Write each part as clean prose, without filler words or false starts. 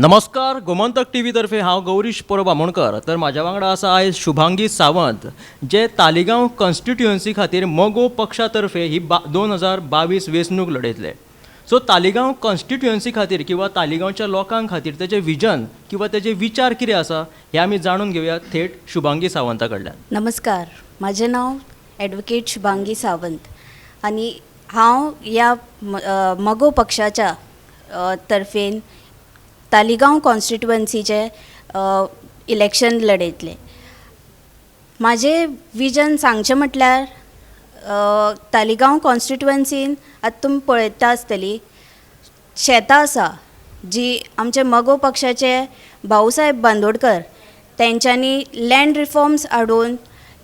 नमस्कार, Gomantak T V तर्फे हांव गौरीश परब आमोणकर. तर म्हाज्या वांगडा आसा आयज शुभांगी सावंत, जे तालिगांव कॉन्स्टिट्युएन्सी खातीर मगो पक्षा तर्फे ही 2022 वेंचणूक लढयतले. सो तालिगांव कॉन्स्टिट्युएन्सी खातीर किंवा तालिगांवच्या लोकां खातीर तेजें विजन किंवा तेजे विचार कितें आसा हें आमी जाणून घेवया थेट शुभांगी सावंता कडल्यान. नमस्कार, म्हजें नांव एडवोकेट शुभांगी सावंत आनी हांव ह्या मगो पक्षाच्या तर्फेन तालिगांव कॉन्स्टिट्युएन्सीचें इलेक्शन लडयतलें. म्हाजें विजन सांगचें म्हटल्यार, तालिगांव कॉन्स्टिट्युएन्सीन आतां तुमी पळयता आसतली, शेतां आसा जी आमचे मगो पक्षाचे भाऊसाहेब बांदोडकर तेंच्यांनी लँड रिफॉर्म्स हाडून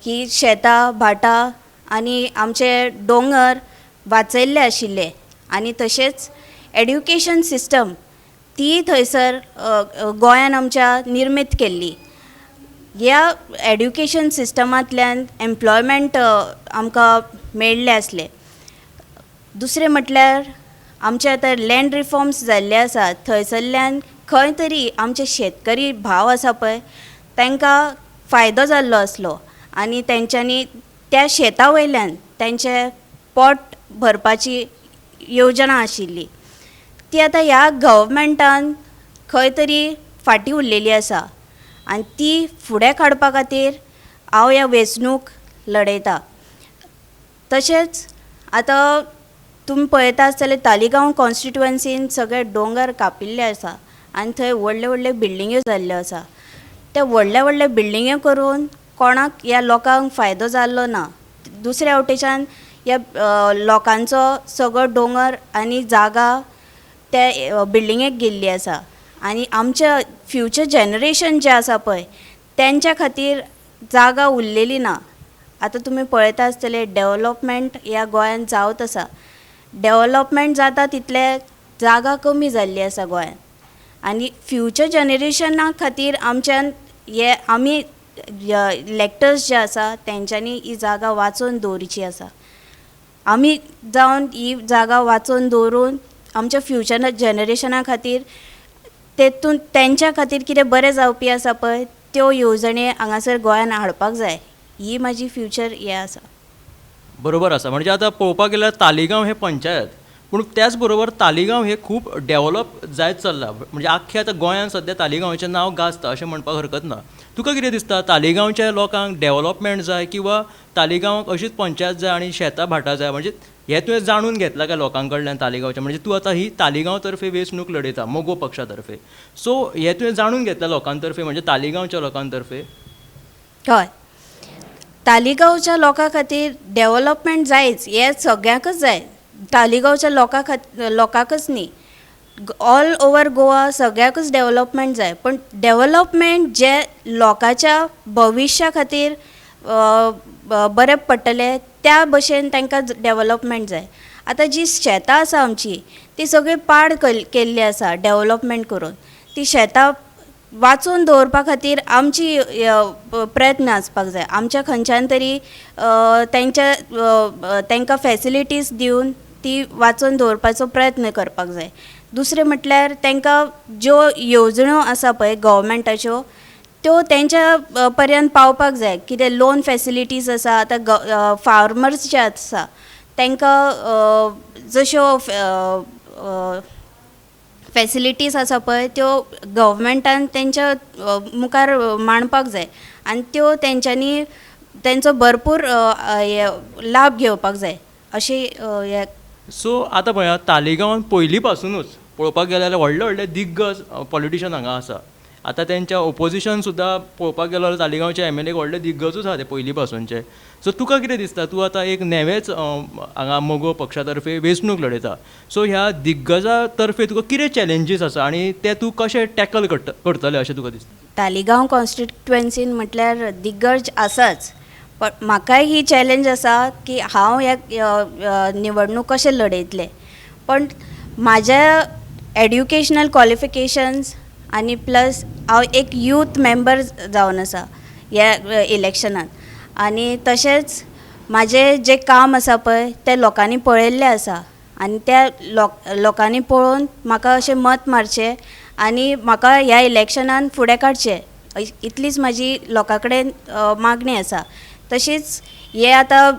ही शेतां भाटां आनी आमचे दोंगर वाचयल्ले आशिल्ले आनी तशेंच एड्युकेशन सिस्टम ती थंयसर गोंयान आमच्या निर्मीत केल्ली. ह्या एड्युकेशन सिस्टमांतल्यान एम्प्लॉयमेंट आमकां मेळ्ळें आसलें. दुसरें म्हटल्यार, आमचे आतां लँड रिफॉर्म्स जाल्ले आसा, थंयसरल्यान खंय तरी आमचे शेतकरी भाव आसा पळय, तांकां फायदो जाल्लो आसलो आनी तेंच्यांनी त्या शेता वयल्यान तेंचें पोट भरपाची योजना आशिल्ली. ती आतां ह्या गव्हर्मेंटान खंय तरी फाटीं उरलेली आसा आनी ती फुडें काडपा खातीर हांव ह्या वेंचणूक लडयता. तशेंच आतां तुमी पळयता आसतले, तालिगांव कॉन्स्टिट्युएन्सीन सगळे दोंगर कापिल्ले आसा आनी थंय व्हडले व्हडले बिल्डिंग्यो जाल्ल्यो आसा. ते व्हडले व्हडले बिल्डिंग्यो करून कोणाक ह्या लोकांक फायदो जाल्लो ना. दुसऱ्या वटेच्यान ह्या लोकांचो सगळो दोंगर आनी जागा ते बिल्डिंगेक गेल्ली आसा आनी आमच्या फ्युचर जनरेशन जें आसा पळय, तेंच्या खातीर जागा उरलेली ना. आतां तुमी पळयता आसतले, डेवलॉपमेंट ह्या गोंयांत जावत आसा. डेवलॉपमेंट जाता तितले जागा कमी जाल्ली आसा गोंयांत आनी फ्युचर जनरेशना खातीर आमच्यान हे आमी इलेक्टर्स जे आसा तेंच्यांनी ही जागा वाचोवन दवरची आसा. आमी जावन ही जागा वाचोवन दवरून आमच्या फ्युचर जनरेशना खातीर, तेतून तेंच्या खातीर कितें बरें जावपी आसा पळय, त्यो येवजणे हांगासर गोंयान हाडपाक जाय. ही म्हाजी फ्युचर हें आसा. बरोबर आसा. म्हणजे आतां पळोवपाक गेल्यार तालिगांव हें पंचायत, पूण त्याच बरोबर तालिगांव हें खूब डेवलप जायत चल्लां. म्हणजे आख्ख्या आतां गोंयांत सद्या तालिगांवाचें नांव गाजता अशें म्हणपाक हरकत ना. तुका कितें दिसता, तालिगांवच्या लोकांक डेवलपमेंट जाय किंवा तालिगांवाक अशीच पंचायत जाय आनी शेतां भाटां जाय? म्हणजे हें तुवें जाणून घेतलां काय लोकां कडल्यान तालिगांवच्या? म्हणजे तूं आतां ही तालिगांव तर्फे वेंचणूक लडयता मगो पक्षा तर्फे, सो हें तुवें जाणून घेतलां लोकां तर्फे, म्हणजे तालिगांवच्या लोकां तर्फे? हय, तालिगांवच्या लोकां खातीर डेवलपमेंट जायच. हें सगळ्यांकच जाय, तालिगांवच्या लोकांकच न्ही, ऑल ओवर गोवा सगळ्याकच डेवलपमेंट जाय. पण डेवलपमेंट जे लोकांच्या भविश्या खातीर बरें पडटलें त्या भशेन तांकां डेवलपमेंट जाय. आतां जी शेतां आसा आमची, ती सगळी पाड केल्ली आसा डेवलपमेंट करून. ती शेतां वाचोवन दवरपा खातीर आमची प्रयत्न आसपाक जाय. आमच्या खंयच्यान तरी तेंच्या तांकां फेसिलिटीज दिवन ती वाचोवन दवरपाचो प्रयत्न करपाक जाय. दुसरें म्हटल्यार, तांकां ज्यो येवजण्यो आसा पळय गव्हर्मेंटाच्यो, त्यो तेंच्या पर्यंत पावपाक जाय. कितें लोन फेसिलिटीज आसा, आतां फार्मर्स जे आसा तांकां जश्यो फेसिलिटीज आसा पळय, त्यो गव्हर्मेंटान तेंच्या मुखार मांडपाक जाय आनी त्यो तेंच्यांनी तेंचो भरपूर लाभ घेवपाक जाय अशें हें. सो आतां पळया, तालिगांवान पयलीं पासुनूच पळोवपाक गेल्यार व्हडले व्हडले दिग्गज पॉलिटिशन हांगा आसा. आतां तेंच्या ओपोजिशन सुद्दां पळोवपाक गेलो जाल्यार तालिगांवचे एमएलए व्हडले दिग्गजूच आहा ते पयलीं पासूनचे. सो तुका कितें दिसता, तूं आतां एक नेवेच हांगा मगो पक्षा तर्फे वेंचणूक लडयता, सो ह्या दिग्गजा तर्फे तुका कितें चॅलेंजीस आसा आनी ते तूं कशें टॅकल करतलें अशें तुका दिसता? तालिगांव कॉन्स्टिट्युएन्सीन म्हटल्यार दिग्गज आसाच, पण म्हाकाय ही चॅलेंज आसा की हांव ह्या निवडणूक कशें लडयतलें. पण म्हाज्या एड्युकेशनल क्वॉलिफिकेशन्स आनी प्लस हांव एक यूथ मेंबर जावन आसा ह्या इलेक्शनान आनी तशेंच म्हाजें जें काम आसा पळय तें लोकांनी पळयल्लें आसा आनी त्या लोकांनी पळोवन म्हाका अशें मत मारचें. आनी म्हाका ह्या इलेक्शनान फुडें काडचें, इतलीच म्हाजी लोकां कडेन मागणी आसा. तशीच हे आतां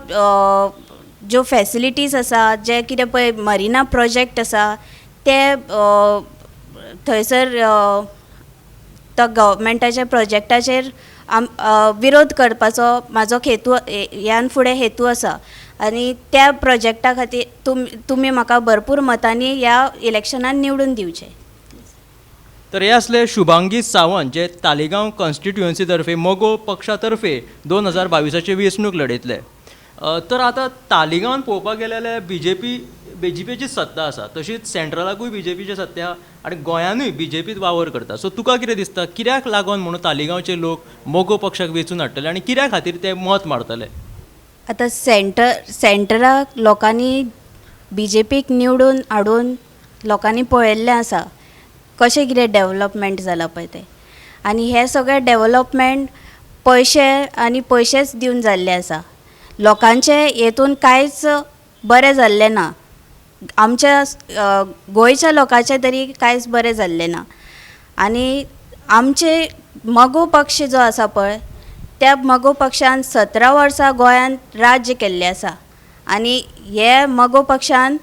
ज्यो फेसिलिटीज आसा, जे कितें पळय मरिना प्रोजेक्ट आसा ते थंयसर तो गव्हर्मेंटाच्या प्रोजेक्टाचेर विरोध करपाचो म्हाजो हेतू ह्यान फुडें हेतू आसा आनी त्या प्रोजेक्टा खातीर तुमी म्हाका भरपूर मतांनी ह्या इलेक्शनान निवडून दिवचें. तर हे आसले शुभांगी सावंत जे तालिगांव कॉन्स्टिट्युएन्सी तर्फे मगो पक्षा तर्फे 2022 वेंचणूक लढयतले. तर आतां तालिगांवान पळोवपाक गेले जाल्यार बीजेपीची सत्ता आसा, तशीच सेंट्रलाकूय बीजेपीची सत्ता आहा आनी गोंयानूय बीजेपीत वावर करता. सो तुका कितें दिसता, कित्याक लागून म्हणून तालिगांवचे लोक मगो पक्षाक वेंचून हाडटले आनी कित्या खातीर ते मत मारतले? आतां सेंटराक लोकांनी बीजेपीक निवडून हाडून लोकांनी पळयल्लें आसा कशें कितें डेवलपमेंट जालां पळय तें, आनी हें सगळें डेवलपमेंट पयशे आनी पयशेच दिवन जाल्लें आसा. लोकांचें हेतून कांयच बरें जाल्लें ना, आमच्या गोंयच्या लोकांचें तरी कांयच बरें जाल्लें ना. आनी आमचे मगो पक्ष जो आसा पळय त्या मगो पक्षान 17 वर्सां गोंयांत राज्य केल्लें आसा आनी हे मगो पक्षान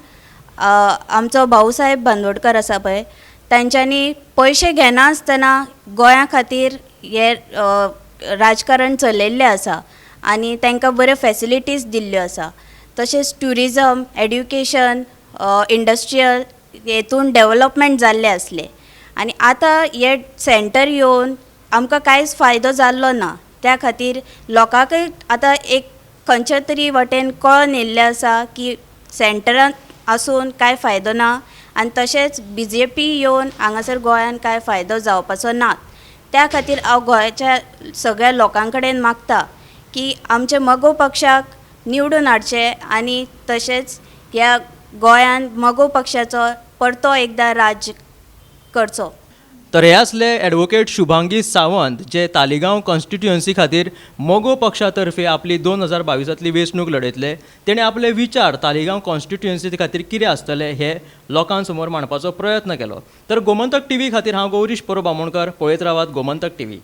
आमचो भाऊसाहेब बांदोडकर आसा पळय तांच्यांनी पयशे घेनासतना गोंया खातीर हे राजकारण चलयल्लें आसा आनी तांकां बऱ्यो फेसिलिटीज दिल्ल्यो आसा. तशेंच ट्युरिजम, एड्युकेशन, इंडस्ट्रियल हेतून डेवलपमेंट जाल्लें आसलें आनी आतां हे सेंटर येवन आमकां कांयच फायदो जाल्लो ना. त्या खातीर लोकांकय आतां एक खंयच्या तरी वटेन कळोन येयल्लें आसा की सेंटरान आसून कांय फायदो ना आनी तशेंच बी जे पी येवन हांगासर गोंयान कांय फायदो जावपाचो ना. त्या खातीर हांव गोंयच्या सगळ्या लोकां कडेन मागता की आमचे मगो पक्षाक निवडून हाडचें आनी तशेंच ह्या गोंयान मगो पक्षाचो परतो एकदां राज्य करचो. तर हे आसले एडवोकेट शुभांगी सावंत जे तालिगांव कॉन्स्टिट्युएन्सी खातीर मगो पक्षा तर्फे आपली 2022 वेंचणूक लढयतले. तेणें आपले विचार तालिगांव कॉन्स्टिट्युएन्सी खातीर कितें आसतले हे लोकां समोर मांडपाचो प्रयत्न केलो. तर गोमंतक टीव्ही खातीर हांव गौरीश परब आमोणकर. पळयत रावात गोमंतक टीव्ही.